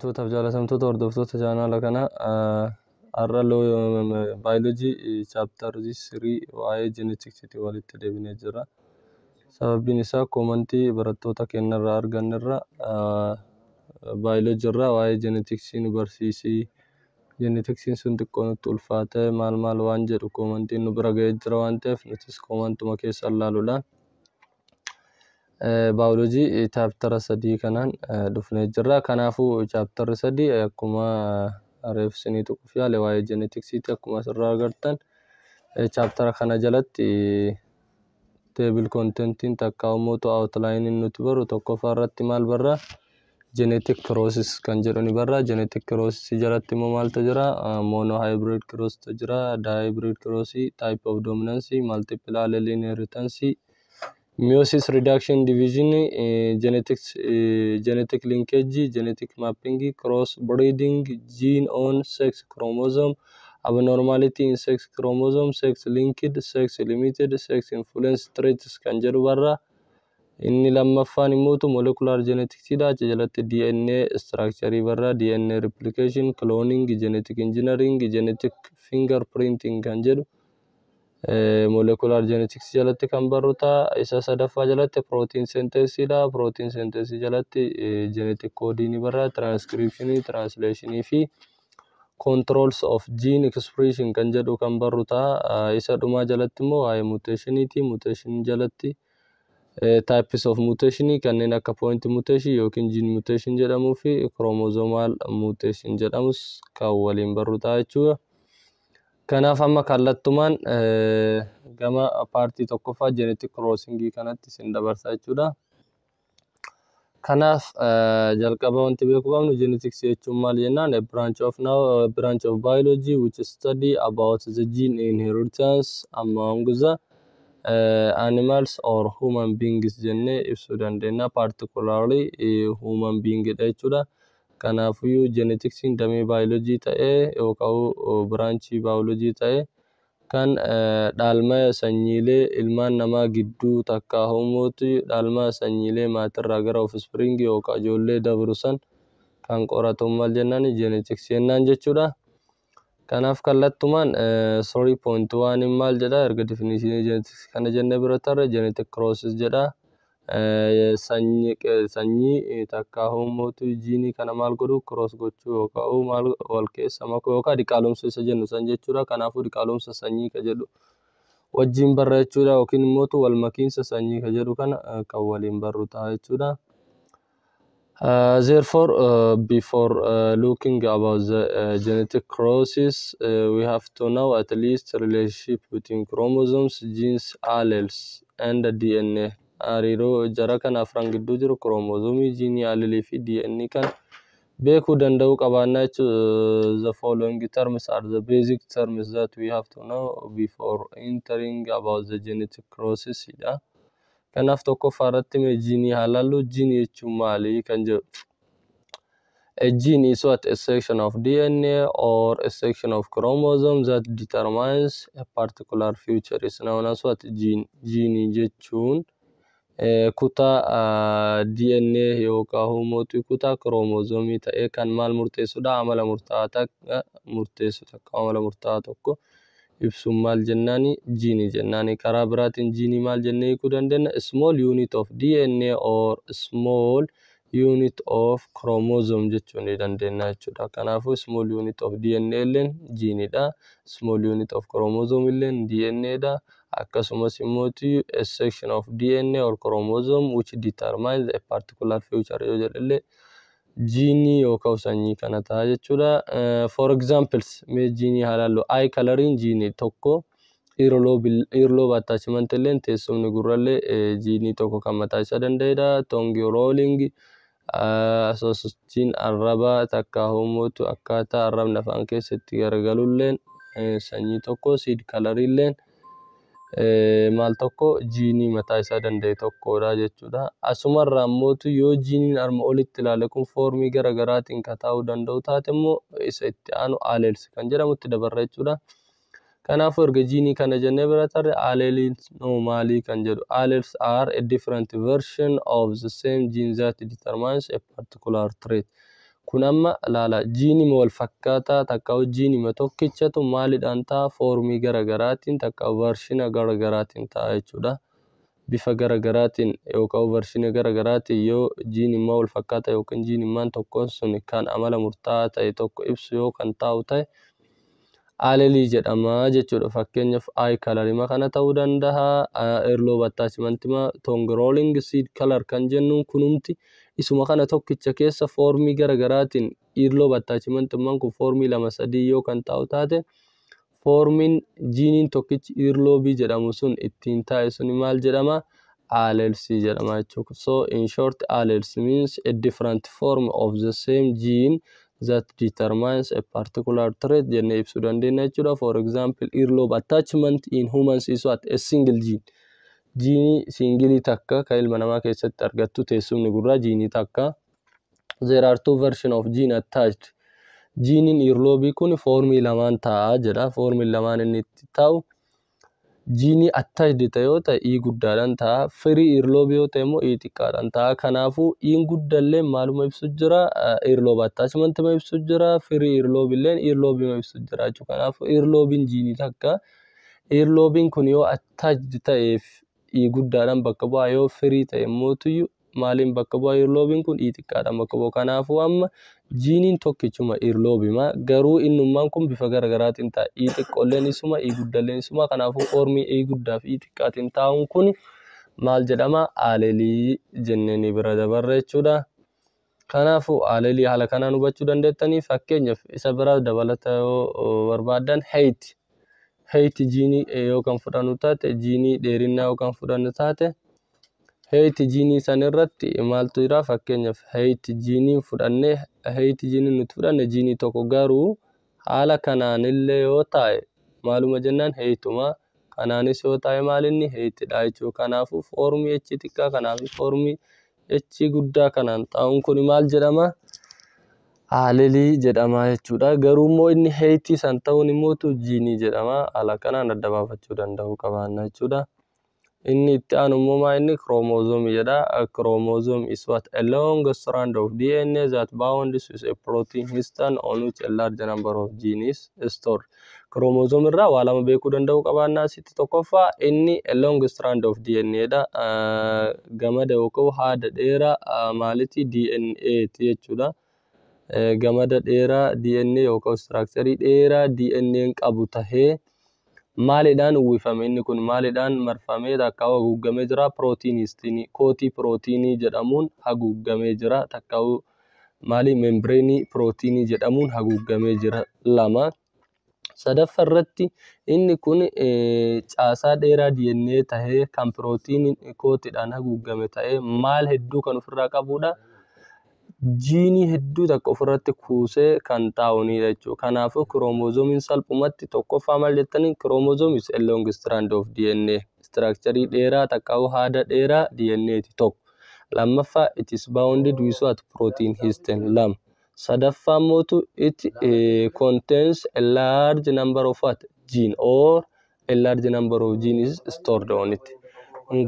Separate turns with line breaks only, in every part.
Kabajamtootaaf jaalatamtoota hordoftoota chaanaala kanaa, har'a baayoloojii chapter 3 waa'ee jeneetiksiitiin walitti deebinee jirra. Sababiin isaa commentii barattoota keenyarraa argannerra baayoloojii irraa waa'ee jeneetiksii nu barsiisi. Jeneetiksiin sun xiqqoo nutti ulfaatee maal maal waan jedhu commentiin nu bira ga'ee jira waan ta'eef, nutis commentuma keessa ilaaluudhaan baayoloojii chaptera 3 kanaan dhufnee jirra. Kanaafuu chapterri 3 akkuma reef isinii tuquuf yaale waa'ee jeneetiksiiti. Akkuma asirraa agartan, chaptera kana jalatti table contentiin takka immoo outlineiin nuti barru, tokkoffaa irratti maal barra? Genetic crosses kan jedhu ni barra. Genetic crosses jalatti immoo maaltu jira? Mono hybrid cross jira, dihybrid cross, type of dominance, multiple allele inheritance, meiosis, reduction division, genetics, genetic linkage, genetic mapping, cross breeding, gene on sex chromosome, abnormality in sex chromosome, sex linked, sex limited, sex influence traits kan jedhu barra. Inni lammaffaan immoo molecular genetics dha. Achi jalatti DNA structure barra, DNA replication, cloning, genetic engineering, genetic fingerprinting kan jedhu molecular genetics jalatti kan barru ta'a. Isa sadaffaa jalatti protein synthesis dha. Protein synthesis jalatti genetic code ni barra, transcription, translation fi controls of gene expression kan jedhu kan barru ta'a. Isa dhumaa jalatti immoo waa'ee mutationiiti. Mutation jalatti types of mutation kanneen akka point mutation yookiin gene mutation jedhamuu fi chromosomal mutation jedhamus kan waliin barru ta'a jechuudha. Kanaaf amma kallattumaan gama partii tokkoffaa genetic crossing kanatti isin dabarsa jechuudha. Kanaaf jalqaba wanti beekuu qabnu, genetics jechuun maal jennaan, a branch of now a branch of biology which study about the gene inheritance among the animals or human beings jennee ibsuu dandeenya. Particularly human being dha jechuudha. Kanaafiyyuu geneticsiin damee baayoloojii ta'ee yookaan branchii baayoloojii ta'ee kan dhaalma sanyiilee ilmaan namaa gidduu takka uumuuti, dhaalma sanyiilee maatirraa gara offspring yookaan ijoollee dabru san kan qoratu maal jennaan? Genetics jennaan jechuudha. Kanaaf kallattumaan 3.1 maal jedha? Erga definitionii genetics kana jennee bira tarre, genetic crosses jedha. Sanyii takka uumuutu jiinii kana maal godhu? Cross gochuu yookaan maal wal keessa makuu yookaan diqaalomsuu isa jennu san jechuudha. Kanaafuu diqaalomsa sanyii ka jedhu wajjin barra jechuudha, yookiin immoo wal makiinsa sanyii ka jedhu kana kan waliin barru ta'a jechuudha. Therefore, before looking about the genetic crosses, we have to know at least relationship between chromosomes, genes, alleles, and the DNA. Hariiroo jara kana afran gidduu jiru, chromosoomii, jiinii, allelii fi DNA kan beekuu danda'uu qabaannaa jechuudha. The following terms are the basic terms that we have to know before entering about the genetic crosses dha. Kanaaf tokkoffaa irratti mee jiinii haa ilaallu. Jiinii jechuun maali kan jedhu. A gene is what? A section of DNA or a section of chromosome that determines a particular feature is known as what? Gene. Gene jechuun kutaa DNA yookaan humootii kutaa kiroomozoomii ta'ee kan maal murteessudha? Amala murtaa'aa takka murteessu takka amala murtaa'aa tokko ibsuun maal jennaani? Jiinii jennaani. Karaa biraatiin jiinii maal jennee hiikuu dandeenya? Small unit of DNA or small unit of chromosome jechuu ni dandeenya jechuudha. Kanaafuu small unit of DNA illeen jiiniidha. Small unit of chromosome illeen DNA dha. Akkasumas immoo a section of DNA or chromosome which determines a particular feature yoo jedhallee jiinii yookaan sanyii kana ta'a jechuudha. For examples, mee jiinii haa ilaallu. Eye coloriin jiinii tokko. Earlobe attachment illeen, teessumni gurrallee jiinii tokko kan mataa isaa danda'edha. Tongue rolling, sosochiin arrabaa takka humootu akkaataa arrabni afaan keessatti garagalulleen sanyii tokko. Seed colorilleen maal tokko? Jiinii mataa isaa danda'e tokkodha jechuudha. Asumarraa ammootu yoo jiiniin arma olitti ilaale kun formii gara garaatiin kan taa'uu danda'u taate immoo, isa itti aanu alleles kan jedhamutti dabarra jechuudha. Kanaafuu erga jiinii kana jennee bira tarre, alleliin noo maalii kan jedhu. Alleles are a different version of the same gene that determines a particular trait. Kun amma laala, jiinima wal fakkaataa takka jiinima tokkichatu maalidhaan ta'a? Foormii gara garaatiin takka versiona gara garaatiin ta'a jechuudha. Bifa gara garaatiin yookaan versiona gara garaatiin yoo jiinimmaa wal fakkaataa yookiin jiinimmaan tokkoon sun kan amala murtaa'aa ta'e tokko ibsu yoo kan taa'u ta'e, allelii jedhama jechuudha. Fakkeenyaaf, eye colorima kana ta'uu danda'a. Earlobe attachmentima, tongue rolling, seed color kan jennuun kunumti isuma kana tokkicha keessa foormii gara garaatiin, earlobe attachmentummaan kun foormii lama sadii yoo kan taa'u taate, foormiin jiiniin tokkichi earlobe jedhamu sun ittiin taa'e sun maal jedhama? Allelsi jedhama jechuudha. So in short, alleles means a different form of the same gene that determines a particular trait jennee ibsuu dandeenya jechuudha. For example, earlobe attachment in humans is what? A single gene. Jiinii singleii takka kan ilma namaa keessatti argattu teessumni gurraa jiinii takka. There are two version of gene attached. Jiiniin earlobe kun foormii lamaan ta'a jedha. Foormiin lamaan inni itti ta'u, jiinii attached ta'e yoo ta'e, E guddaadhaan ta'a. Free earlobe yoo ta'e immoo E xiqqaadhaan ta'a. Kanaafuu E'n guddallee maaluma ibsu jira? Earlobe attachment ma ibsu jira. Free earlobe illeen earlobe ma ibsu jira jechuudha. Kanaafuu earlobein jiinii takka. Earlobein kun yoo attached ta'eef E guddaadhaan bakka bu'a, yoo free ta'e immoo maaliin bakka bu'a? Earlobein kun E xiqqaadhaan bakka bu'a. Kanaafuu amma jiiniin tokkichuma earlobema, garuu innummaan kun bifa gara garaatiin ta'a. E xiqqoolleen isuma, E guddalleen isuma. Kanaafuu foormii E guddaa fi E xiqqaatiin taa'uun kun maal jedhama? Allelii jennee ni bira dabarra jechuudha. Kanaafuu allelii haala kanaan hubachuu dandeettanii. Fakkeenyaaf, isa biraa dabalata yoo barbaaddan, height. Height jiinii yoo kan fudhannu taate, jiinii dheerinnaa yoo kan fudhannu taate, height jiinii san irratti maaltu jira? Fakkeenyaaf, height jiinii fudhannee, height jiinii nuti fudhanne jiinii tokko, garuu haala kanaanillee yoo taa'e maaluma jennaan? Heightuma. Kanaanis yoo taa'e maalinni? Heightidha jechuudha. Kanaafuu foormii H xiqqaa kanaa fi foormii H guddaa kanaan taa'uun kun maal jedhama? Allelii jedhama jechuudha. Garuu immoo inni heightii san ta'uun immoo jiinii jedhama. Haala kanaan adda baafachuu danda'uu qabaanna jechuudha. Inni itti aanu immoo maa inni? Kiroomozoomii jedha. Chromosome is what? A long strand of DNA that bounds with a protein histone on which a large number of genes is stored. Chromosome irraa waa lama beekuu danda'uu qabaanna asitti. Tokkoffaa, inni a long strand of DNA dha. Gamada yookaan haada dheeraa maaliti? DNA ti jechuudha. Gamada dheeraa DNA yookaan structure dheeraa DNA qabu tahee, maalidhaan uwwifame inni kun? Maalidhaan marfamee takka haguuggamee jira? Protein histoneii, kootii pirootiinii jedhamuun haguuggamee jira, takka maali, membraneii pirootiinii jedhamuun haguuggamee jira, lama. Sadaffaa irratti, inni kun caasaa dheeraa DNA tahee kan pirootiinii kootiidhaan haguuggame ta'ee, maal hedduu kan ofirraa qabudha? Jiinii hedduu takka ofirratti kuusee kan taa'unidha jechuudha. Kanaafuu kiroomoozoomiin salphumatti tokkoffaa maal jettanii? Chromosome is a long strand of DNA. Structure dheeraa takka haada dheeraa DNA ti, tokko. Lammaffaa, it is bounded with what? Protein histone, lama. Sadaffaa mootu it contains a large number of what? Gene, or a large number of genes is stored on it.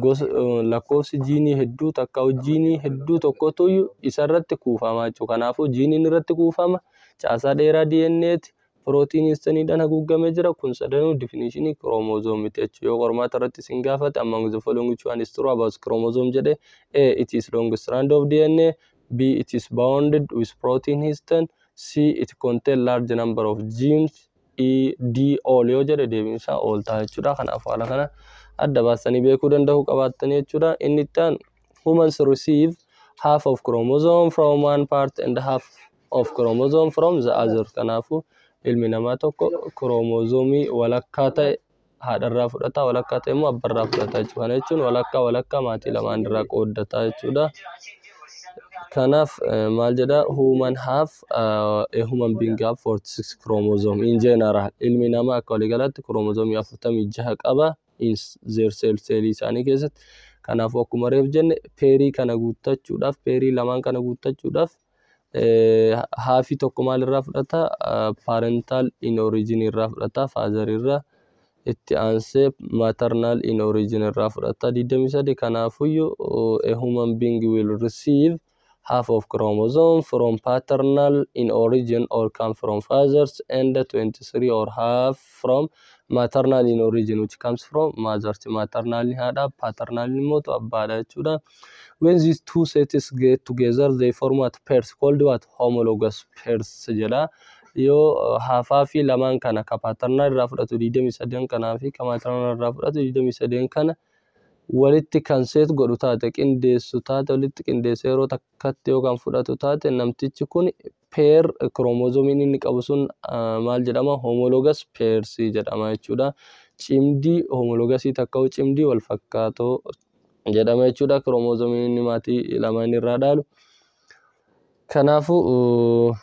Gosa lakkoofsi jiinii hedduu takka jiinii hedduu tokkotu isarratti kuufama jechuudha. Kanaafuu jiiniin irratti kuufama, caasaa dheeraa DNA ti, pirootiinii histoneiidhaan haguugamee jira. Kun sadanuu definitionii kiroomoozoomiiti jechuudha. Yoo qormaata irratti isin gaafate, "Among the following, which one is true about chromosome?" jedhe, A, it is long strand of DNA, B, it is bounded with protein histone, C, it contain large number of genes, E, D, all yoo jedhe, deebiin isaa all ta'a jechuudha. Kanaafuu haala kana adda baasanii beekuu danda'uu qabaattanii jechuudha. Inni itti aanu, humans receive half of chromosome from one part and half of chromosome from the other. Kanaafuu ilmi namaa tokko kiroomozoomii walakkaa ta'e haadharraa fudhata, walakkaa ta'e immoo abbarraa fudhata jechuudha. Kana jechuun walakkaa walakkaa maatii lamaan irraa qooddata jechuudha. Kanaaf maal jedha? Human have a human being have 46 chromosome in general. Ilmi namaa akka waliigalaatti kiroomozoomii 46 qaba in their cell, seelii isaanii keessatti. Kanaafuu akkuma reef jenne, pairii kana guuttachuudhaaf, pairii lamaan kana guuttachuudhaaf, halfii tokko maalirraa fudhata? Parental in origin irraa fudhata, father irraa. Itti aansee maternal in origin irraa fudhata, 23. Kanaafuyyuu a human being will receive Half of chromosome from paternal in origin or come from fathers, and 23 or half from maternal in origin, which comes from mothers. Maternal haadha, paternal immoo abbaadha jechuudha. When these two sets get together, they form what? Pairs called what? Homologous pairs jedha. Yoo half fi lamaan kana, ka paternal irraa fudhatu 23 kanaa fi ka maternal irraa fudhatu 23 kana walitti kan set godhu taate, qindeessu taate, walitti qindeesse yeroo takkatti yoo kan fudhatu taate, namtichi kun pair kiroomozomiin inni qabu sun maal jedhama? Homologous pairs jedhama jechuudha. Cimdii homologousii takka cimdii wal fakkaatoo jedhama jechuudha. Kiroomozomiin inni maatii lamaan irraa dhaalu. Kanaafuu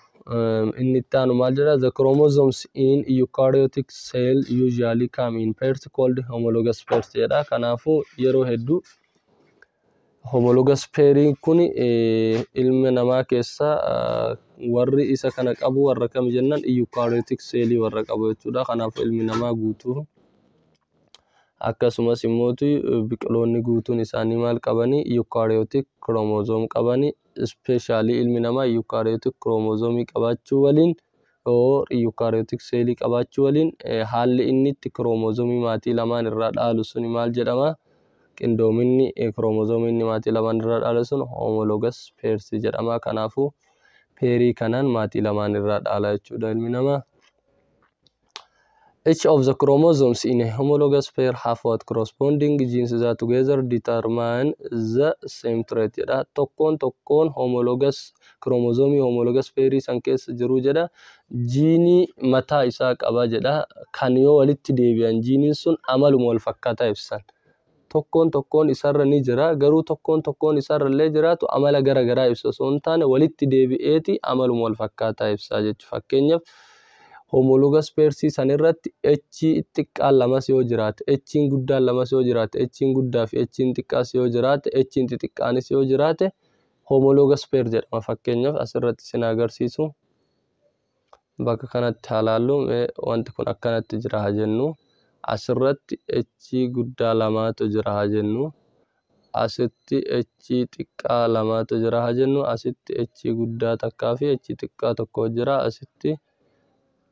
inni itti aanu maal jedha? The chromosomes in eukaryotic cell usually come in pairs called homologous pairs jedha. Kanaafuu yeroo hedduu homologous pairiin kun ilma namaa keessa warri isa kana qabu warra kam jennaan, eukaryotic cellii warra qabu jechuudha. Kanaafuu ilmi namaa guutuu akkasumas immoo biqiloonni guutuun isaanii maal qabanii? Eukaryotic chromosome qabanii. Especially ilmi namaa eukaryotic chromosome qabaachuu waliin or eukaryotic cellii qabaachuu waliin haalli inni itti chromosome maatii lamaan irraa dhaalu suni maal jedhama? Qindoominni chromosome inni maatii lamaan irraa dhaalu sun homologous pairs jedhama. Kanaafuu pairii kanaan maatii lamaan irraa dhaala jechuudha ilmi namaa. Each of the chromosomes in a homologous pair have what? Corresponding genes that together determine the same trait jedha. Tokkoon tokkoon homologous chromosomii homologous pairii san keessa jiru jedha. Jiinii mataa isaa qaba jedha. Kan yoo walitti deebi'an jiiniin sun amaluma wal fakkaataa ibsan. Tokkoon tokkoon isarra ni jira, garuu tokkoon tokkoon isarra illee jiraatu amala gara garaa ibsa osoo hin taane, walitti deebi'eeti amaluma wal fakkaataa ibsa jechuudha. Fakkeenyaaf, homologous pairsii san irratti H xiqqaan lamas yoo jiraate, H guddaan lamas yoo jiraate, H guddaa fi H xiqqaas yoo jiraate, H xixiqqaanis yoo jiraate, homologous pair jedhama. Fakkeenyaaf, asirratti isin agarsiisu, bakka kanatti haa laallu. Wanti kun akkanatti jira haa jennu. Asirratti H guddaa lamaatu jira haa jennu. Asitti H xiqqaa lamaatu jira haa jennu. Asitti H guddaa takkaa fi H xiqqaa tokko jira. Asitti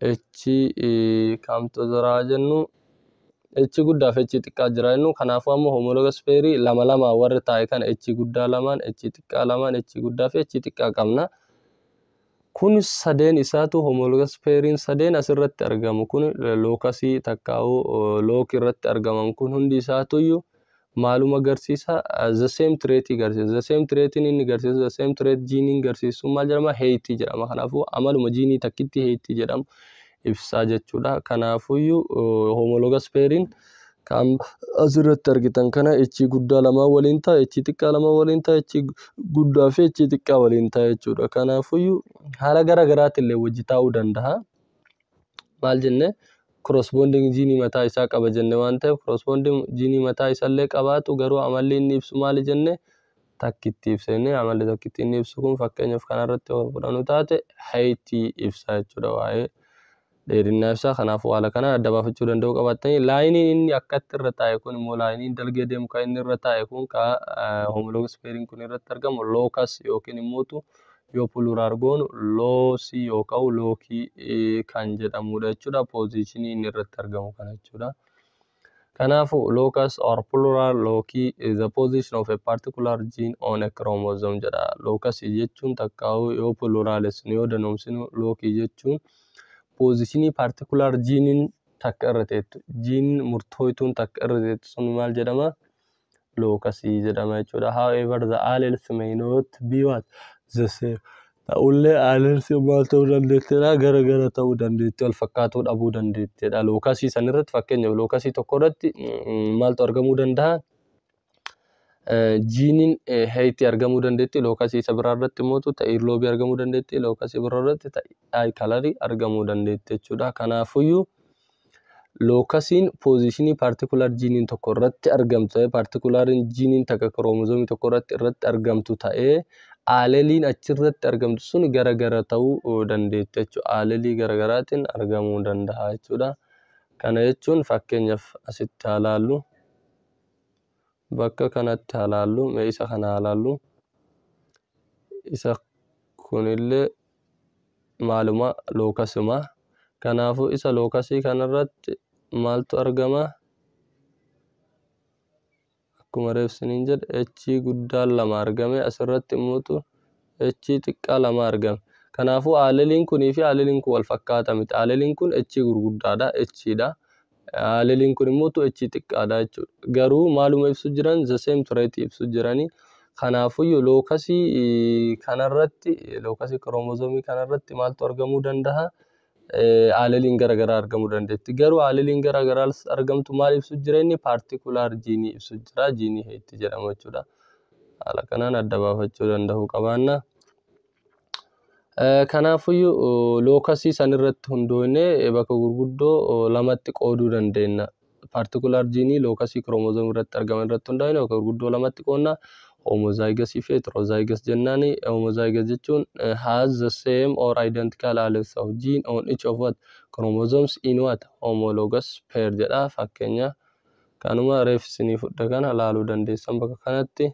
H kamtu jira haa jennu? H guddaa fi H xiqqaa jira jennu. Kanaafuu ammoo homologous pairii lama lama warri taa'e kana H guddaa lamaan, H xiqqaa lamaan, H guddaa fi H xiqqaa qabna. Kun sadeen isaatu homologous pairiin sadeen asirratti argamu kun, locusii takkaa'uu loci irratti argaman kun, hundi isaatuyyuu maaluma agarsiisa? The same trait agarsiisa. The same traitiin inni agarsiisu, the same trait jiiniin agarsiisu maal jedhama? Heightii jedhama. Kanaafuu amaluma jiinii takkitti heightii jedhamu ibsaa jechuudha. Kanaafuyyuu homologous pairiin kan asirratti argitan kana H guddaa lamaan waliin ta'a, H xiqqaa lama waliin ta'a, H guddaa fi H xiqqaa waliin ta'a jechuudha. Kanaafuyyuu haala gara garaatiin illee wajji taa'uu danda'a. Maal jenne? Corresponding jiinii mataa isaa qaba jenne waan ta'eef, corresponding jiinii mataa isaallee qabaatu, garuu amalli inni ibsu maali jenne? Takkitti ibsenne. Amalli takkitti inni ibsu kun, fakkeenyaaf kanarratti yoo fudhannu taate, heightii ibsa jechuudha, waa'ee dheerinaa ibsa. Kanaafuu haala kanaan adda baafachuu danda'uu qabaattanii. Lineiin inni akkatti irra taa'e kun immoo, lineiin dalgee deemu kan inni irra taa'e kun, ka homologous pairiin kun irratti argamu, locus yookiin immootu yoo plural goonu loci yookaan loci kan jedhamudha jechuudha. Positionii inni irratti argamu kana jechuudha. Kanaafuu locus or plural loci is the position of a particular gene on a chromosome jedha. Locus jechuun takkaa'uu yoo pluralessinu, yoo danoomsinu, loci jechuun positionii particular gene takka irra teettu, gene murtooytuun takka irra teettu sun maal jedhama? Locusii jedhama jechuudha. However, the alleles may not be what? The same. Ta'ullee alleles maal ta'uu dandeettidha? Gara gara ta'uu dandeetti, wal fakkaatuu dhabuu dandeettidha. Locusii san irratti, fakkeenyaaf, locusii tokko irratti maaltu argamuu danda'a? Jiiniin heightii argamuu dandeetti. Locusii isa biraa irratti immoo ta'e earlobeii argamuu dandeetti. Locusii biraa irratti ta'e eye colorii argamuu dandeetti jechuudha. Kanaafuyyuu locusiin positionii particular jiiniin tokko irratti argamtu ta'ee, particulariin jiiniin takka kiromozoomii tokko irratti argamtu ta'ee, alleleiin achirratti argamtu sun gara gara ta'uu dandeetti jechuudha. Alleleii gara garaatiin argamuu danda'a jechuudha. Kana jechuun, fakkeenyaaf, asitti haa laallu. Bakka kanatti haa laallu. Mee isa kana haa laallu. Isa kunillee maaluma? Locusuma. Kanaafuu isa locusii kanarratti maaltu argama? Akkuma reef isiniin jedhe, H guddaan lama argame, asirratti immoo H xiqqaa lama argame. Kanaafuu alleleiin kunii fi alleleiin kun wal fakkaata miti. Alleleiin kun H gurguddaadha, H dha. Alleleiin kun immoo H xiqqaadha jechuudha. Garuu maaluma ibsu jiran? The same trait ibsu jiranii. Kanaafuyyuu locusii kanarratti, locusii kiroomozoomii kanarratti maaltu argamuu danda'a? Alleleiin garaagaraa argamuu dandeetti. Garuu alleleiin garaagaraa argamtu maal ibsu jira inni? Particular geneii ibsu jira. Geneii height jedhama jechuudha. Haala kanaan adda baafachuu danda'uu qabaanna. Kanaafuyyuu locusii sanirratti hundoofnee bakka gurguddoo lamatti qooduu dandeenya. Particular geneii locusii kiroomozoomii irratti argaman irratti hundaa'e bakka gurguddoo lamatti qoodna. Homozygousii fi heterozygous jennaani. Homozygous jechuun has the same or identical alleles of gene on each of what chromosomes in what homologous pair jedha. Fakkeenya kanuma reef isinii fudhe kana laaluu dandeessan bakka kanatti.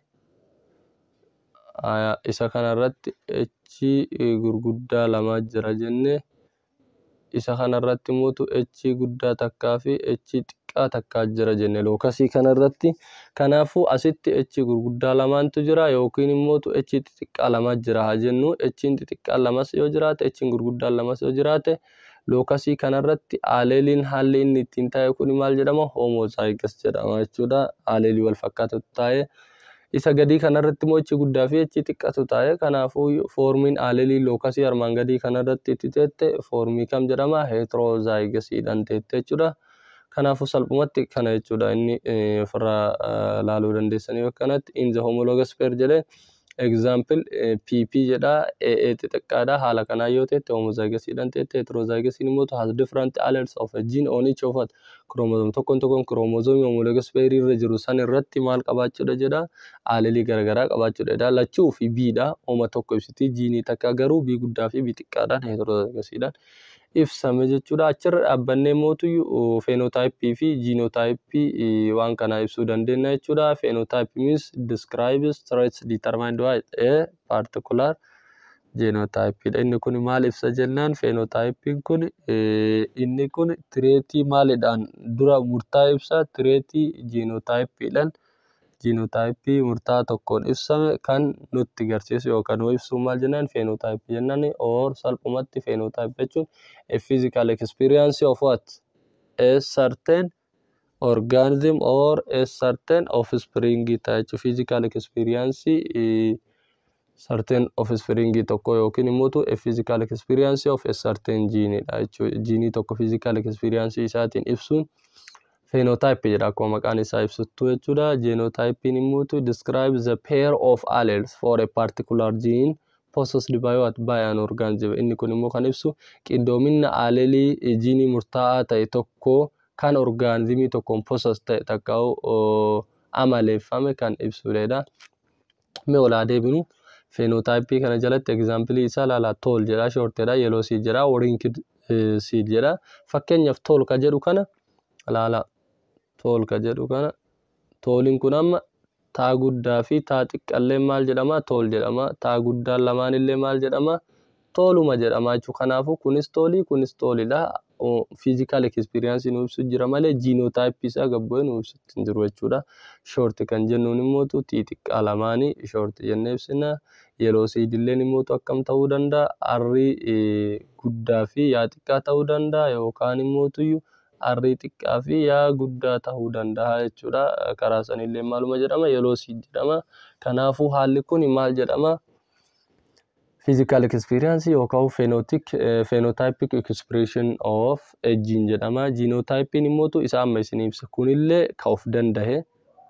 Isa kanarratti H gurguddaa lama jira jennee, isa kanarratti immoo H guddaa takkaa fi H xiqqaa takkaa jira jenne locusii kanarratti. Kanaafuu asitti H gurguddaa lamaantu jira yookiin immoo H xixiqqaa lama jira haa jennu. H xixiqqaan lamas yoo jiraate, H gurguddaan lamas yoo jiraate, locusii kanarratti alleleiin haalli inni ittiin taa'e kun maal jedhama? Homozygous jedhama jechuudha. Alleleii wal fakkaatutu taa'e. Isa gadii kanarratti immoo H guddaa fi H xiqqatu taa'e. Kanaafuu formiin alleleii locusii armaan gadii kanarratti itti teette formii kam jedhama? Heterozygousiidhaan teette jechuudha. Kanaafuu salphumatti kana jechuudha inni ofirraa laaluu dandeessanii bakka kanatti. In the homologous pair jedhee, example PP jedha, AA xixiqqaadha. Haala kanaan yoo teette homozygousiidhaan teette. Heterozygousiin immoo has different alleles of a gene on each of what chromosome. Tokkoon tokkoon chromosome homologous pair irra jiru san irratti maal qabaachuudha jedha? Alleleii garaagaraa qabaachuudha jedha. Lachuu fi B dha, homa tokko ibsiti geneii takka, garuu B guddaa fi B xiqqaadhaan heterozygousiidhaan ibsame jechuudha. Achirra dhaabbannee mootu phenotypeii fi genotypeii waan kanaa ibsuu dandeenya jechuudha. Phenotype means describes traits determined by a particular genotype dha. Inni kun maal ibsa jennaan, phenotypeiin kun inni kun traitii maalidhaan dura murtaa'e ibsa? Traitii genotypeiidhaan, genotypeii murtaa'aa tokkoon ibsame kan nutti agarsiisu yookaan nu ibsu maal jennaan? Phenotypeii jennaan. Or salphumatti phenotype jechuun a physical experience of what a certain organism or a certain offspring ta'a jechuudha. Physical experience certain offspring tokko yookiin immoo a physical experience of a certain gene dha jechuudha. Geneii tokko physical experience isaatiin ibsuun phenotype jedha, akkuma maqaan isaa ibsuttu jechuudha. Genotypeiin immoo describe the pair of alleles for a particular gene possessed by what by an organism. Inni kun immoo kan ibsu qindoomina alleleii geneii murtaa'aa ta'e tokko kan organismii tokkoon possess ta'e takka amaleeffame kan ibsudha. Mee olaa deebinu. Phenotypeii kana jalatti exampleii isaa ilaala. Tall jedha, shortedha, yellow seed jedha, wrinkled seed jedha. Fakkeenyaaf tall ka jedhu kana ilaala. Tall ka jedhu kana, talliin kun amma taa guddaa fi taa xiqqaallee maal jedhama? Tall jedhama. Taa guddaan lamaanillee maal jedhama? Talluma jedhama jechuudha. Kanaafuu kunis tallii, kunis tallidha. Physical experienceii nu ibsu jira malee genotypeii isaa gad bu'ee nu ibsutti hin jiru jechuudha. Short kan jennuun immoo T xiqqaa lamaanii short jennee ibsina. Yellow seedilleen immoo akkam ta'uu danda'a? R'ii guddaa fi yaa xiqqaa ta'uu danda'a yookaan immoo R'ii xiqqaa fi yaa guddaa ta'uu danda'a jechuudha. Karaa sanillee maaluma jedhama? Yellow seed jedhama. Kanaafuu haalli kun maal jedhama? Physical experience yookaan phenotypic expression of a gene jedhama. Genotypeiin immoo isa amma isin ibsa. Kunillee ka of danda'e,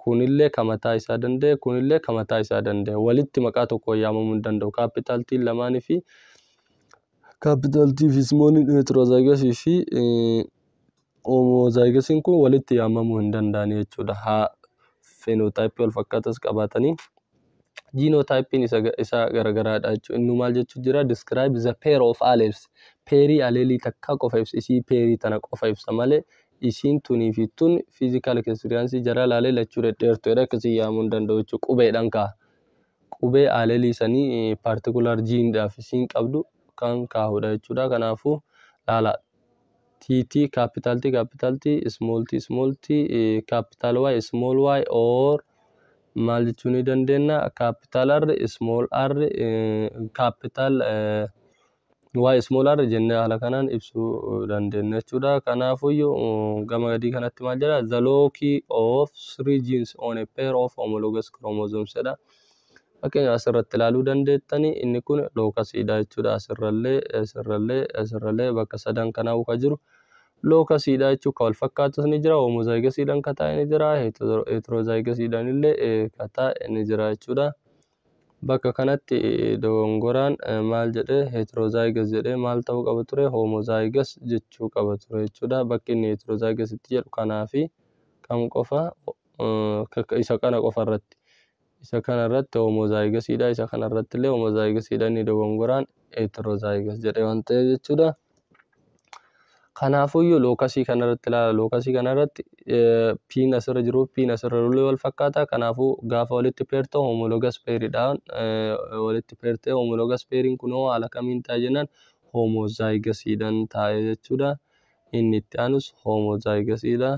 kunillee ka mataa isaa danda'e, kunillee ka mataa isaa danda'e. Walitti maqaa tokkoon yaamamuu hin danda'u. Capital T lamaanii fi capital T fi smalliin heterozygousii fi homozygousiin kun walitti yaamamuu hin danda'ani jechuudha. Haa phenotypeii wal fakkaatas qabaatanii. Genotypeiin isa garagaraadha jechuudha. Inni maal jechuu jira? Describe the pair of alleles. Pairii alleleii takka qofa ibsa. Isii pairii tana qofa ibsa malee isiin tunii fi tun physical experienceii jara laalee lachuu dhedheertuudha akkasii yaamuu hin danda'u jechuudha. Qubeedhaan kaa'a. Qubee allele sanii particular genedhaaf isiin qabdu kan kaahudha jechuudha. Kanaafuu laala, TT, capital T, capital T, small t, small t, capital Y, small y, or maal jechuu ni dandeenya? Capital R, small r, capital Y, small r jennee haala kanaan ibsuu dandeenya jechuudha. Kanaafuyyuu gama gadii kanatti maal jedha? The loci of three genes on a pair of homologous chromosomes jedha. Fakkeenyaaf asirratti ilaaluu dandeettani, inni kun locusiidha jechuudha. Asirrallee, asirrallee, asirrallee bakka sadan kanaa ka jiru locusiidha jechuudha. Kan wal fakkaatus ni jira, homozygousiidhaan ka taa'e ni jira, heterozygousiidhaan illee ka taa'e ni jira jechuudha. Bakka kanatti dogongoraan maal jedhee? Heterozygous jedhee. Maal ta'uu qaba ture? Homozygous jechuu qaba ture jechuudha. Bakki inni heterozygous itti jedhu kanaa fi kam qofa? Isa kana qofa irratti. Isa kana irratti homozygousiidha. Isa kana irratti illee homozygousiidha. Inni dogongoraan heterozygous jedhee waan ta'eef jechuudha. Kanaafuyyuu locusii kana irratti ilaala. Locusii kana irratti P'n asirra jiru, P'n asirra jiru wal fakkaata. Kanaafuu gaafa walitti pair ta'u homologous pairiidhaan walitti pair ta'e. Homologous pairiin kunoo haala kamiin ta'a jennaan, homozygousiidhaan taa'e jechuudha. Inni itti aanus homozygousiidha.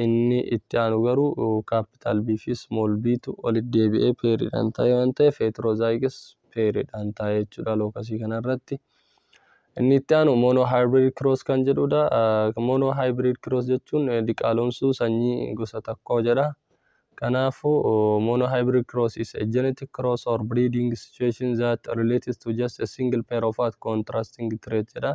Inni itti aanu garuu capital B fi small b tu walitti deebi'ee pairiidhaan ta'e waan ta'eef heterozygous pairiidhaan taa'e jechuudha locusii kanarratti. Inni itti aanu monohybrid cross kan jedhudha. Monohybrid cross jechuun diqaalomsuu sanyii gosa tokkoo jedha. Kanaafuu monohybrid cross is a genetic cross or breeding situation that relates to just a single pair of what? Contrasting trait jedha.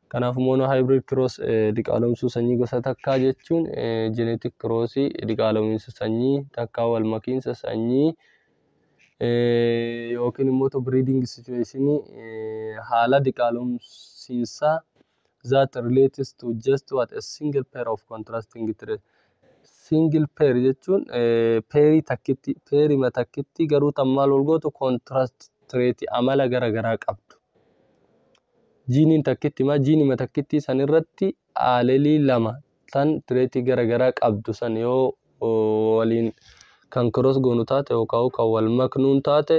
Kanaafuu monohybrid cross, diqaalomsuu sanyii gosa takkaa jechuun genetic cross, diqaalomsa sanyii takkaa, wal makiinsa sanyii yookiin immoo breeding situation, haala diqaalomsiinsaa that relates to just what? A single pair of contrasting trait. Single pair jechuun pairii takkitti, pairima takkitti garuu tan maal wal gootu? Contrast trait, amala gara garaa qabdu. Geneiin takkitti maa geneima takkitti san irratti allele lama tan traitii gara garaa qabdu san yoo waliin kan cross goonu taate yookaan kan wal maknuun taate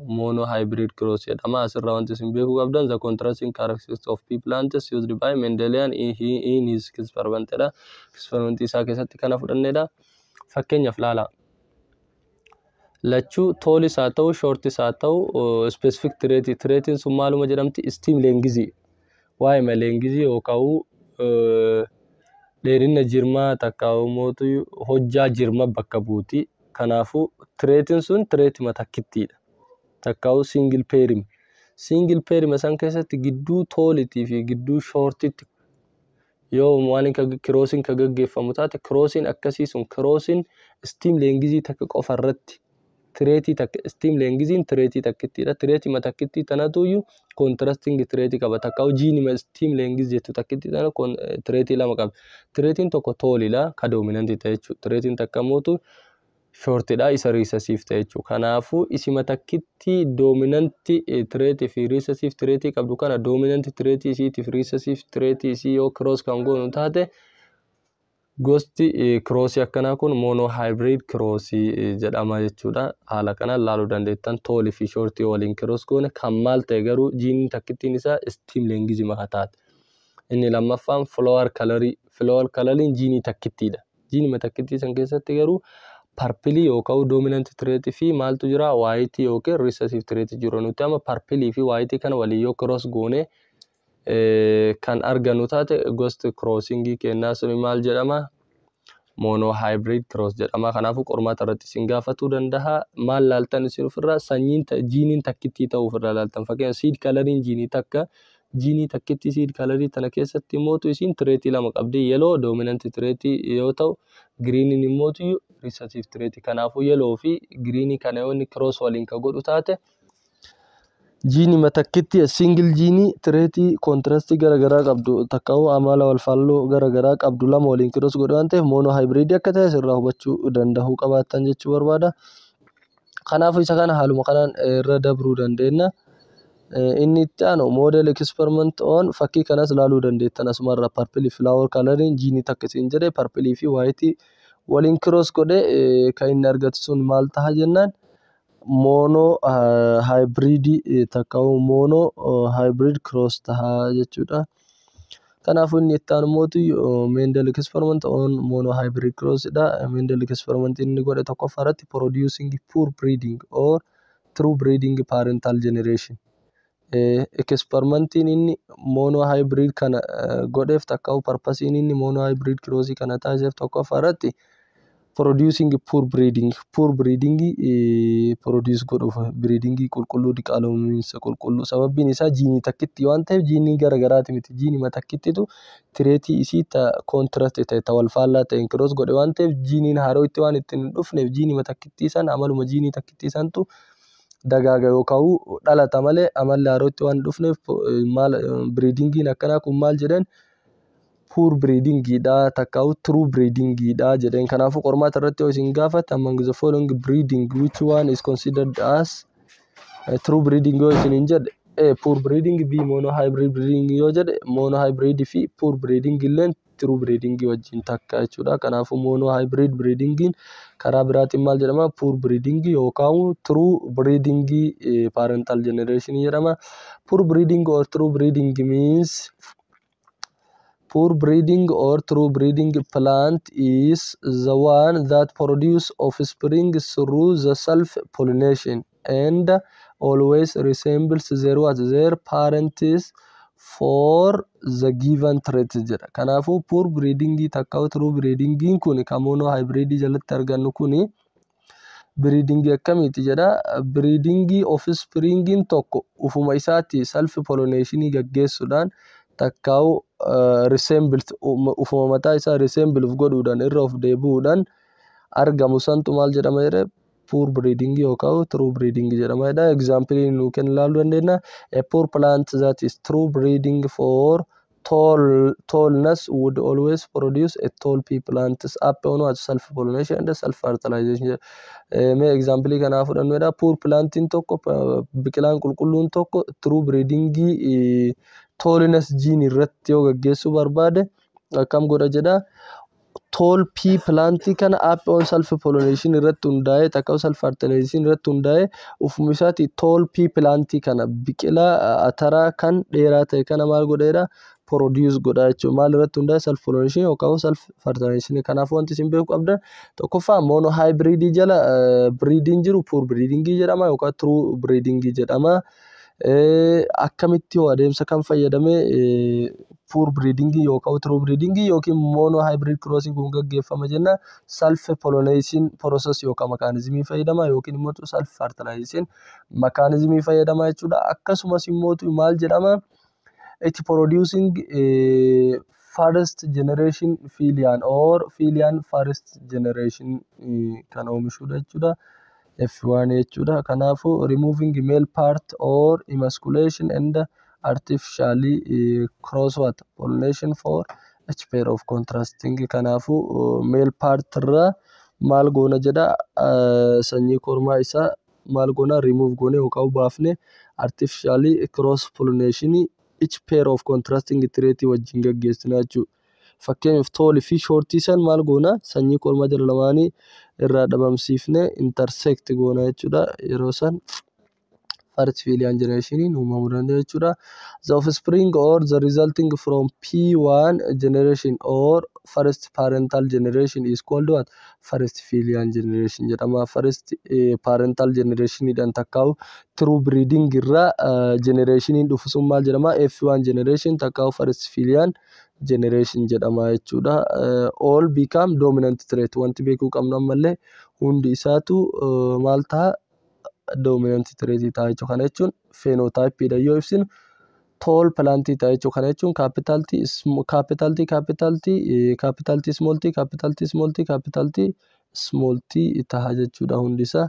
monohybrid cross jedhama. Asirraa wanti isin beekuu qabdan the contrasting characteristics of pea plants used by Mendelian in his experiment dha. Experiment isaa keessatti kana fudhannedha. Fakkeenyaaf laala. Lachuu tallis haa ta'u, shortis haa ta'u, specific traitii. Traitiin sun maaluma jedhamti? Stem lengthii. Waa'ima lengthii yookaan dheerina jirmaa takka mootu hojjaa jirma bakka buuti. Kanaafuu traitiin sun traitima takkittiidha. Takkaa'u single pairima. Single pairima san keessatti gidduu tallitii fi gidduu shortitti yoo waan crossiin ka gaggeeffamu taate, crossiin akkasii sun crossiin stem lengthii takka qofa irratti traitii takka, stem lengthiin traitii takkittiidha. Traitima takkittii tanatuyyuu contrasting traitii qaba. Takka geneima stem length jettu takkittii tana traitii lama qaba. Traitiin tokko tallidha, ka dominantii ta'e jechuudha. Traitiin takka immoo shortidha, isa recessive ta'e jechuudha. Kanaafuu isima takkitti dominantii traitii fi recessive traitii qabdu kana dominantii traitii isiitiif recessive traitii isii yoo cross kan goonu taate, gosti crossii akkanaa kun monohybrid crossii jedhama jechuudha. Haala kanaan laaluu dandeettan, tallii fi shortii waliin cross goone kan maal ta'e garuu geneiin takkittiin isaa stem lengthii maka taate. Inni lammaffaan flower colorii. Flower coloriin geneii takkittiidha. Geneima takkittii san keessatti garuu purpleii yookaan dominant traitii fi maaltu jira? Whiteii yookiin recessive traitii jiru. Nuti amma purpleii fi whiteii kana waliin yoo cross goone kan argannu taate, gosti crossingii kennaa suni maal jedhama? Monohybrid cross jedhama. Kanaafuu qormaata irratti isin gaafatuu danda'a. Maal laaltan isin ofirraa? Sanyiin geneiin takkittii ta'uu ofirraa laaltan. Fakkeenyaaf seed coloriin geneii takka, geneii takkitti seed colorii tana keessatti immootu isiin traitii lama qabdi. Yellow dominant traitii yoo ta'u, greeniin immootu recessive traitii. Kanaafuu yellow fi greenii kana yoo inni cross waliin ka godhu taate, geneima takkitti single geneii traitii contrastii garaagaraa qabdu takkaa'uu amala wal faalloo garaagaraa qabdu lama waliin cross godhu waan ta'eef monohybridii akka ta'e asirraa hubachuu danda'uu qabaattan jechuu barbaada. Kanaafuu isa kana haaluma kanaan irra dabruu dandeenya. Inni itti aanu model experiment on fakkii kanas ilaaluu dandeettan asumarra. Purple flower coloriin geneii takka isin jedhe purpleii fi whiteii waliin cross godhe kan inni argatu sun maal ta'a jennaan, Mono hybridii takka mono hybrid cross tahaa jechuudha. Kanaafuu inni itti aanu immoo Mendel experiment on mono hybrid cross dha. Mendel experiment inni godhe tokkoffaa irratti producing pure breeding or true breeding parental generation. Experimentiin inni mono hybrid kana godheef takka purposeiin inni mono hybrid cross kana taasiseef tokkoffaa irratti producing pure breeding, pure breeding produce godhuuf, breeding qulqulluu, diqaalomsa qulqulluu. Sababbiin isaa jiinii takkitti waan ta'eef, jiinii gara garaati miti, jiinima takkittitu traitii isii ta contrast ta'e, ta wal faallaa ta'een cross godhe waan ta'eef, jiiniin haaroo itti waan ittiin hin dhufneef, jiinima takkittii san amaluma jiinii takkittii santu dagaaga yookaan dhalata malee amalli haaroo itti waan hin dhufneef, maal breedingiin akkanaa kun maal jedheen, pure breedingiidha takkaa'u true breedingiidha jedheen. Kanaafuu qormaata irratti yoo isin gaafate, "Among the following breeding, which one is considered as true breeding?" yoo isin hin jedhe, A, pure breeding, B, mono hybrid breeding yoo jedhe, mono hybrid fi pure breeding illeen true breeding wajjin takka jechuudha. Kanaafuu mono hybrid breedingiin karaa biraatiin maal jedhama? Pure breeding yookaan true breeding parental generation jedhama. Pure breeding or true breeding means pure breeding or true breeding plant is the one that produce offspring through the self pollination and always resembles their what, their parents for the given trait jedha. Kanaafuu pure breeding takka true breeding kun kan mono hybrid jalatti argannu kuni breeding akkamiiti jedha? Breeding offspringin tokko ufuma isaatti self pollination gaggeessuudhaan takkaa'u resemble ufuma mataa isaa resemble godhuudhaan irra of deebi'uudhaan argamu santu maal jedhama jedhe? Pure breeding yookaan true breeding jedhama jedha. Example nuu kennu ilaaluu dandeenya. A pure plant that is true breeding for tallness would always produce a tall pea plant upon what, self pollination and self fertilization. Mee example kanaa fudhannu jedha. Pure plantiin tokko, biqilaan qulqulluun tokko true breeding tallness gene irratti yoo gaggeessuu barbaade akkam godha jedha? Tall pea plantii kana upon self pollination irratti hundaa'ee takka self fertilization irratti hundaa'ee ufuma isaati tall pea plantii kana, biqilaa ataraa kan dheeraa ta'e kana maal godheedha? Produce godha jechuudha. Maal irratti hundaa'e? Self pollination yookaan self fertilization. Kanaafuu wanti isin beekuu qabdan tokkoffaa mono hybridii jala breeding jiru pure breeding jedhama yookaan true breeding jedhama. Akkamitti hoo adeemsa kam fayyadamee pure breeding yookaan true breeding yookiin mono hybrid crossing kun gaggeeffama jenna? Self pollination process yookaan mechanism fayyadama yookiin immoo self fertilization mechanism fayyadama jechuudha. Akkasumas immoo maal jedhama? It producing first generation filial or filial first generation kan oomishudha jechuudha. F1 jechuudha. Kanaafuu removing male part or emasculation and artificially cross what, pollination for each pair of contrasting. Kanaafuu male part irraa maal goona jedha? Sanyii kormaa isaa maal goona? Remove goone yookaan baafne artificially cross pollination each pair of contrasting trait wajjin gaggeessina jechuudha. Fakkeenyaaf tall fi shortii san maal goona? Sanyii kormaa jala lamaanii irraa dhabamsiifnee intersect goona jechuudha. Yeroo san first filial generation uumamuu danda'a jechuudha. The offspring or the resulting from P1 generation or first parental generation is called what? First filial generation jedhama. First parental generation dhaan takkaa'u true breeding irraa generationiin dhufu sun maal jedhama? F1 generation takkaa'u first filial generation jedhama jechuudha. All become dominant trait. Wanti beekuu qabnu ammallee hundi isaatu maal ta'a? Dominant trait ta'a jechuudha. Kana jechuun phenotype dha yoo ibsinu tall plant ta'a jechuudha. Kana jechuun capital T, capital T, capital T, capital T, small t, capital T, small t, capital T, small t ta'a jechuudha hundisaa.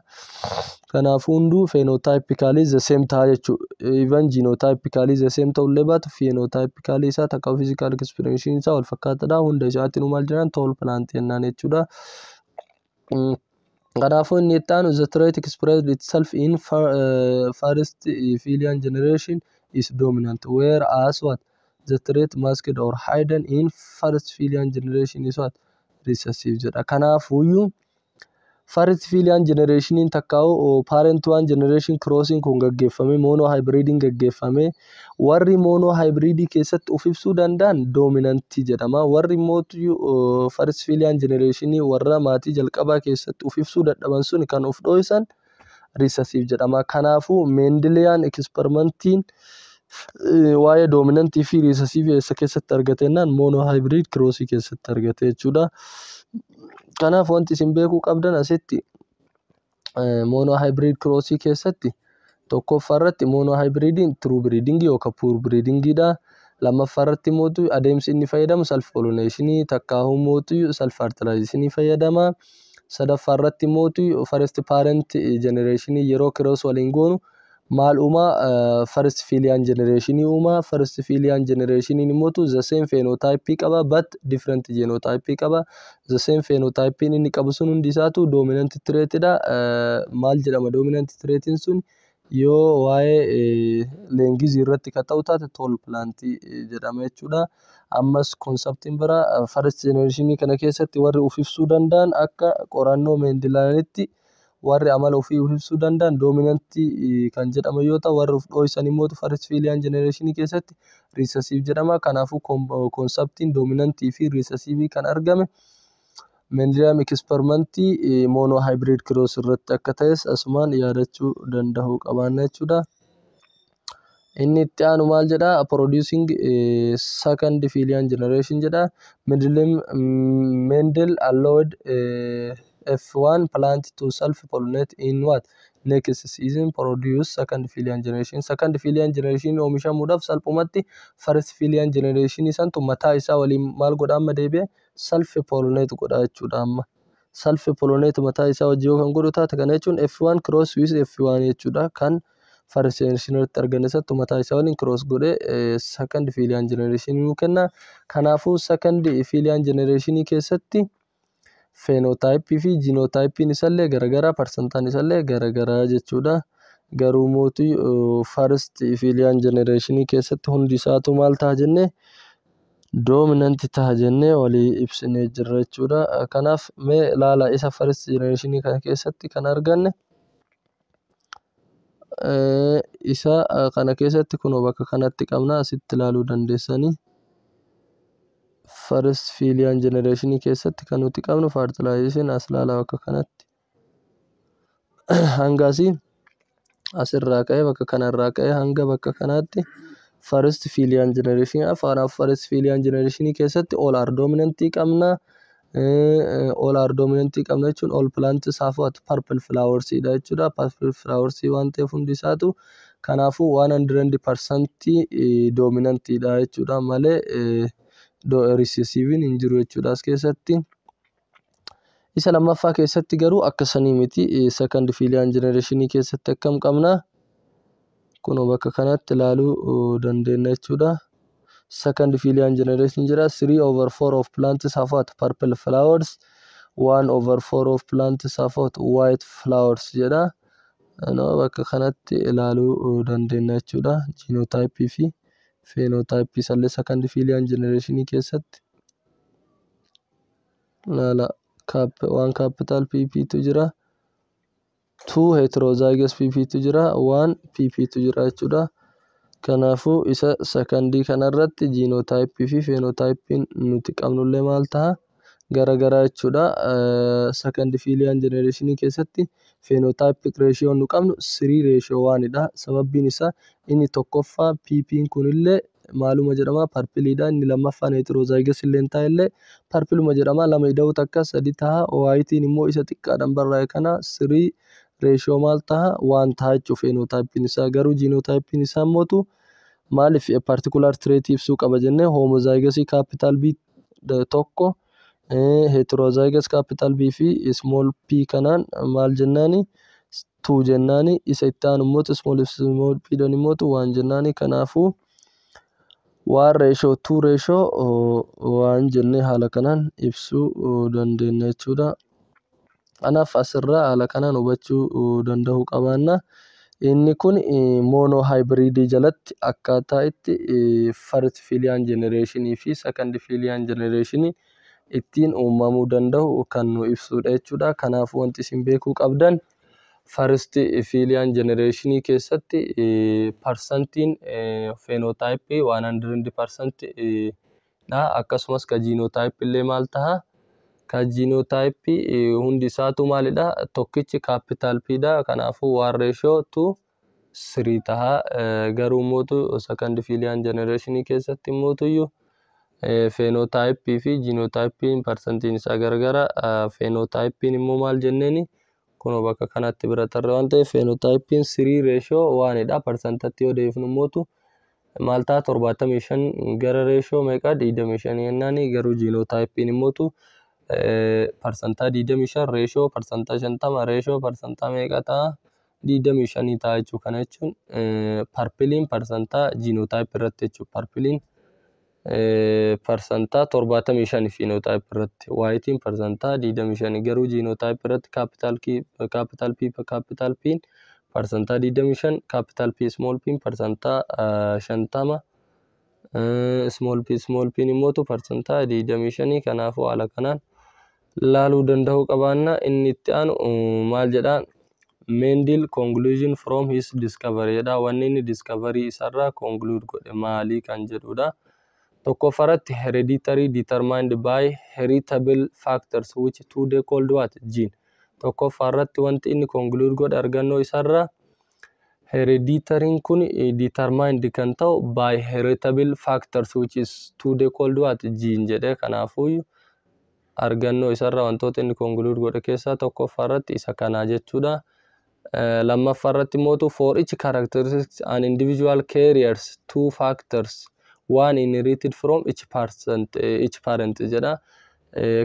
Kanaafuu hunduu phenotypically the same ta'a jechuudha. Even genotypically the same ta'ullee baatu, phenotypically isaa takka physical expression isaa wal fakkaataadha. Hunda isaatiin maal jedhan? Tall plant jennaan jechuudha. Kanaafuu inni itti aanu the trait expressed itself in first filial generation is dominant, whereas what, the trait masked or hidden in first filial generation is what, recessive jedha. Kanaafuyyuu First filial generationiin takkaa'u parent one generation crossing kun gaggeeffame, mono hybridiin gaggeeffame, warri mono hybridii keessatti of ibsuu danda'an dominantii jedhama. Warri immoo first filial generationii warra maatii jalqabaa keessatti of ibsuu dadhaban sun kan of dho'isan recessive jedhama. Kanaafuu Mendelian experimentiin waa'ee dominantii fi recessive eessa keessatti argate jennaan, mono hybrid crossii keessatti argate jechuudha. Kanaaf wanti isin beekuu qabdan asitti mono hybrid crossii keessatti tokkoffaa irratti mono hybridiin true breeding yookaan pure breedingidha. Lammaffaa irratti immoo adeemsi inni fayyadamu self pollination, takkaahuu immoo self fertilization fayyadama. Sadaffaa irratti immoo first parent generation yeroo cross waliin goonu maal uumaa? First filial generation uumaa. First filial generation immoo the same phenotype qaba but different genotype qaba. The same phenotype inni qabu sun hundi isaatu dominant trait dha. Maal jedhama dominant traitiin sun? Yoo waa'ee lengthii irratti kan ta'u taate, tall plant jedhama jechuudha. Ammas conceptiin biraa, first generation kana keessatti warri of ibsuu danda'an, akka qorannoo Mendelianitti warri amala ofii of ibsuu danda'an dominantii kan jedhaman yoo ta'u, warri of dho'isan immoo first filial generation keessatti recessive jedhama. Kanaafuu conceptiin dominantii fi recessive kan argame Mendelian experimentii mono hybrid cross irratti akka ta'es asumaan yaadachuu danda'uu qabaanna jechuudha. Inni itti aanu maal jedhaa? Producing second filial generation jedha. Mendel allowed F1 plant to self pollinate in what? Next season, produce second filial generation. Second filial generation oomishamuudhaaf salphumatti first filial generation santu mataa isaa waliin maal godha amma deebi'ee? Self pollinate godha jechuudha amma. Self pollinate mataa isaa wajjin yoo kan godhu taate, kana jechuun F1 cross with F1 jechuudha. Kan first generation irratti arganne santu mataa isaa waliin cross godhee second filial generation nuu kenna. Kanaafuu second filial generation keessatti phenotype fi genotype isallee garagaraa, percentaan isallee garagaraa jechuudha. Garuu mootii first filial generation keessatti hundi isaatu maal ta'a jennee? Dominant ta'a jennee walii ibsinee jirra jechuudha. Kanaaf mee ilaala, isa first generation kana keessatti kan arganne isa kana keessatti kunoo bakka kanatti qabna, asitti ilaaluu dandeessanii. First filial generation keessatti kan nuti qabnu fertilization as ilaalaa bakka kanatti. Hanga asii asirraa ka'ee, bakka kanarraa ka'ee hanga bakka kanaatti first filial generation. Kanaaf first filial generation keessatti all are dominant qabna. All are dominant qabna jechuun all plants have what? Purple flowers dha jechuudha. Purple flowers waan ta'eef hundi isaatu kanaafuu 100% dominant dha jechuudha malee recessive hin jiru jechuudha as keessatti. Isa lammaffaa keessatti garuu akka sanii miti. Second filial generation keessatti akkam qabna? Kunoo bakka kanatti ilaaluu dandeenya jechuudha. Second filial generation jira. 3 over 4 of plants have what? Purple flowers. 1 over 4 of plants have what? White flowers jedha. Bakka kanatti ilaaluu dandeenya jechuudha. Genotype fi phenotype isallee second filial generation keessatti. Ilaala, one capital PP tu jira. Two heterozygous PP tu jira. One PP tu jira jechuudha. Kanaafuu isa secondii kanarratti genotype fi phenotype nuti qabnullee maal ta'a? Garagaraa jechuudha. Second filial generation keessatti phenotypic ratio nu qabnu 3 ratio 1 dha. Sababbiin isaa inni tokkoffaa PP'n kunillee maaluma jedhama? Purpleiidha. Inni lammaffaan heterozygous illee ta'ellee purpleuma jedhama. Lama ida'uu takka sadi ta'a. Whiteiin immoo isa xiqqaadhaan barraa'e kana 3 ratio maal ta'a? 1 ta'a jechuudha phenotypeiin isaa. Garuu genotypeiin isaa immootu maaliif particular trait ibsuu qaba jennee, homozygous capital B tokko, heterozygous capital B fi small p kanaan maal jennaani? 2 jennaani. Isa itti aanu immoo small small p dhaan immoo 1 jennaani. Kanaafuu 1 ratio 2 ratio 1 jennee haala kanaan ibsuu dandeenya jechuudha. Kanaaf asirraa haala kanaan hubachuu danda'uu qabaanna. Inni kun mono hybridii jalatti akkaataa itti first filial generation fi second filial generation Ittiin uumamuu danda'u kan nu ibsudha jechuudha. Kanaafuu wanti isin beekuu qabdan, first filial generation keessatti parsantiin phenotype 100% dha. Akkasumas ka genotype illee maal ta'a? Ka genotype hundi isaatu maalidha? Tokkichi capital P dha. Kanaafuu 1 ratio to 3 taha. Garuu mootu second filial generation keessatti mootuyyuu phenotype fi genotype parsantiin isaa garagara. Phenotype immoo maal jenneeni? Kunoo bakka kanatti bira tarre waan ta'eef, phenotype 3 ratio 1dha. Parsantatti yoo deebifnu mootu maal ta'a? 75 gara ratio meeqa? 25 jennaani. Garuu genotype immootu 25% ratio 50% ratio parsantaa meeqa ta'a? 25 ta'a jechuudha. Kana jechuun purpleiin parsantaa genotype irratti jechuudha. Purpleiin 75% phenotype irratti, whiteiin 25%. Garuu genotype irratti capital P capital P 25%, capital P small p 50%, small p small p immootu 25%. Kanaafuu haala kanaan laaluu danda'uu qabaanna. Inni itti aanu maal jedhaa? Mendel conclusion from his discovery jedha. Wanni inni discovery isarraa conclude godhe maalii kan jedhudha. Tokkoffaratti, hereditary determined by heritable factors, which today called what? Gene. Tokkoffaarratti wanti inni conclude godhe argannoo isarraa, hereditariin kun determined kan ta'u by heritable factors, which is today called what? Gene jedhe. Kanaafuu argannoo isarraa wantoota inni conclude godhe keessaa tokkoffaarratti isa kanaa jechuudha. Lammaffaarratti mootu, for each characteristics an individual carries two factors, one inherited from each person, each parent jedha.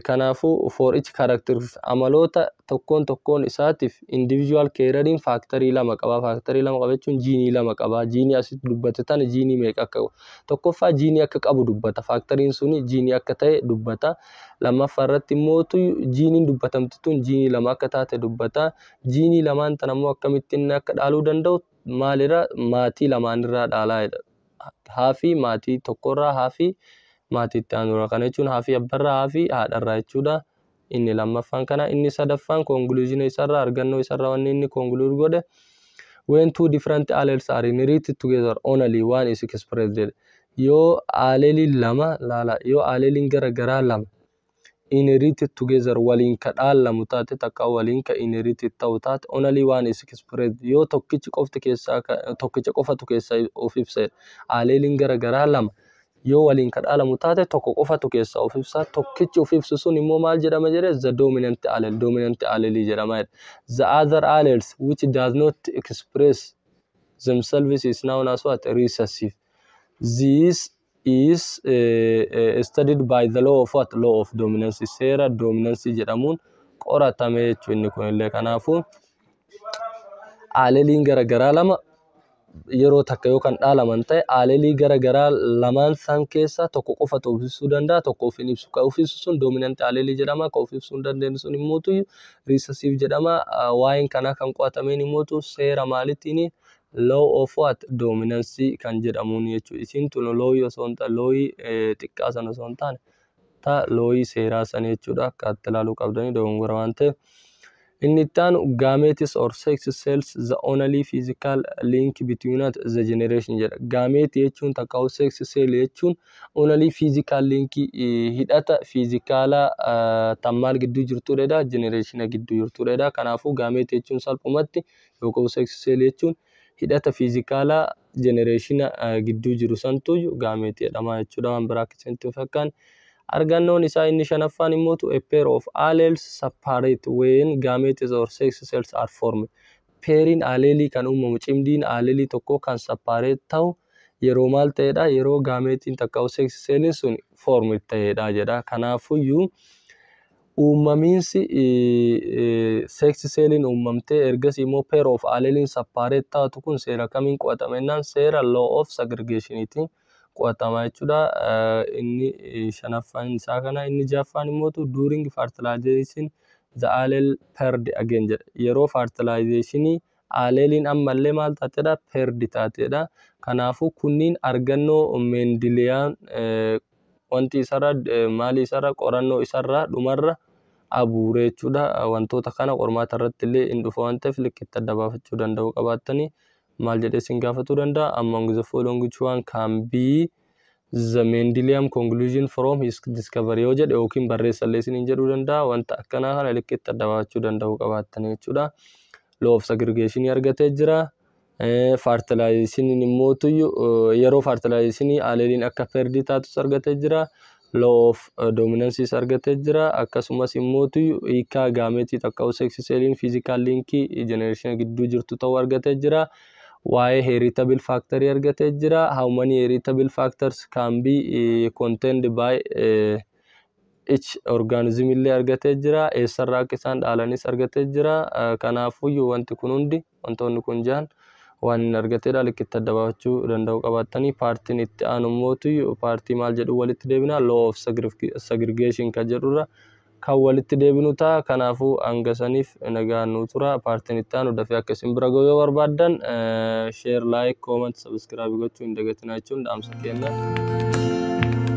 Kanaafuu for each characteristics, amaloota tokkoon tokkoon isaatiif, individual carrieriin factorii lama qaba. Factorii lama qaba jechuun jiinii lama qaba. Jiinii asitti dubbate tana jiinii meeqa akka qabu? Tokkoffaa jiinii akka qabu dubbata. Factoriin suni jiinii akka ta'e dubbata. Lammaffaa irratti immoo jiiniin dubbatamtu tun jiinii lama akka taate dubbata. Jiinii lamaan tana immoo akkamitti inni akka dhaaluu danda'u maalirraa? Maatii lamaanirraa dhaalaa jedha. Haafii maatii tokkorraa, haafii maatii itti aanurraa. Kana jechuun haafii abbarraa, haafii haadharraa jechuudha. Inni lammaffaan kana. Inni sadaffaan conclusion isarraa, argannoo isarraa wanni inni conclude godhe, when two different alleles are inherited together, only one is expressed jedhe. Yoo alleliin lama laala, yoo alleliin gara garaa lama inherited together, waliin ka dhaallamu taate, takka waliin ka inherited ta'u taate, only one is expressed, yoo tokkichi qofti keessaa tokkicha qofatu keessaa of ibsa. Alleliin gara garaa lama yoo waliin ka dhaalamu taate, tokko qofatu keessaa of ibsa. Tokkichi of ibsu sun immoo maal jedhama jedhe? The dominant allele, dominant allele jedhama jedhe. The other alleles which does not express themselves is known as what? Recessive. This is studied by the law of what? Law of dominance, seera dominance jedhamuun qoratame jechuun inni kunillee. Kanaafuu alleliin gara garaa lama yeroo takka yoo kan dhaalaman ta'e, allelii gara garaa lamaan san keessaa tokko qofatu of ibsuu danda'a, tokko of hin ibsu. Kan of ibsu sun dominant allelii jedhama. Kan of ibsuu hin dandeenye sun immoo recessive jedhama. Waa'een kanaa kan qo'atameen immoo seera maaliitiin? Law of what? Dominance kan jedhamuun jechuudha. Isiin tun lawii osoo hin taane, lawii xiqqaa sana osoo hin taane, ta lawii seeraa sana jechuudha. Akka itti ilaaluu qabdanii dogongora waan ta'eef. Inni itti aanu, gametes or sex cells the only physical link between the generation jedha. Gamete jechuun takka sex cell jechuun only physical link, hidhata physicalaa tan maal gidduu jirtudha? Generation gidduu jirtudha. Kanaafuu gamete jechuun salphumatti yookaan sex cell jechuun hidhata physicalaa generation gidduu jiru santu gamete jedhama jechuudha. Waan biraa akkasitti fakkaan. Argannoon isaa inni shanaffaan immoo, a pair of alleles separate when gametes or sex cells are formed. Pairiin allelii kan uumamu, cimdiin allelii tokko kan separate ta'u yeroo maal ta'edha? Yeroo gameteiin takka sex celliin sun form ta'edha jedha. Kanaafuyyuu uumamiinsi sex celliin uumamtee ergasii immoo pair of alleliin separate taatu kun seera kamiin qo'atama jennaan, seera law of segregationiitiin qo'atama jechuudha. Inni shanaffaan isaa kana. Inni jahaffaan immoo, during fertilization the allele paired again jedha. Yeroo fertilizationii alleliin ammallee maal taateedha? Paired taateedha. Kanaafuu kunniin argannoo Mendeliyaan Wanti isarra maalii isarra qorannoo isarraa dhumarra abuure jechuudha. Wantoota kana qormaata irratti illee hin dhufa waan ta'eef, likkitti adda baafachuu danda'uu qabaattanii. Maal jedhee isin gaafatuu danda'a? "Among the following, which one can be the Mendelian conclusion from his discovery?" yoo jedhe, yookiin barreessallee isiniin jedhuu danda'a. Wanta akkanaa kana likkitti adda baafachuu danda'uu qabaattanii jechuudha. Law of segregation argatee jira. Fertilization immoo yeroo fertilization alleleiin akka paired taatus argatee jira. Law of dominance argatee jira. Akkasumas immoo hiikaa gamete takka sex celliin physical link generation gidduu jirtu ta'uu argatee jira. Waa'ee heritable factor argatee jira. How many heritable factors can be contained by each organism illee argatee jira. Eessarraa akka isaan dhaalanis argatee jira. Kanaafuyyuu wanti kun hundi, wantoonni kun jahan waan inni argateedha. Likkitti adda baafachuu danda'uu qabaattanii. Partiin itti aanu mootu part maal jedhu walitti deebina? Law of segregation kan jedhurra kan walitti deebinu ta'a. Kanaafuu hanga saniif nagaan nuu tura. Partiin itti aanu dafee akka isin bira ga'uu yoo barbaaddan, share, like, comment, subscribe gochuu hin dagatinaa jechuun dhaamsa kenna.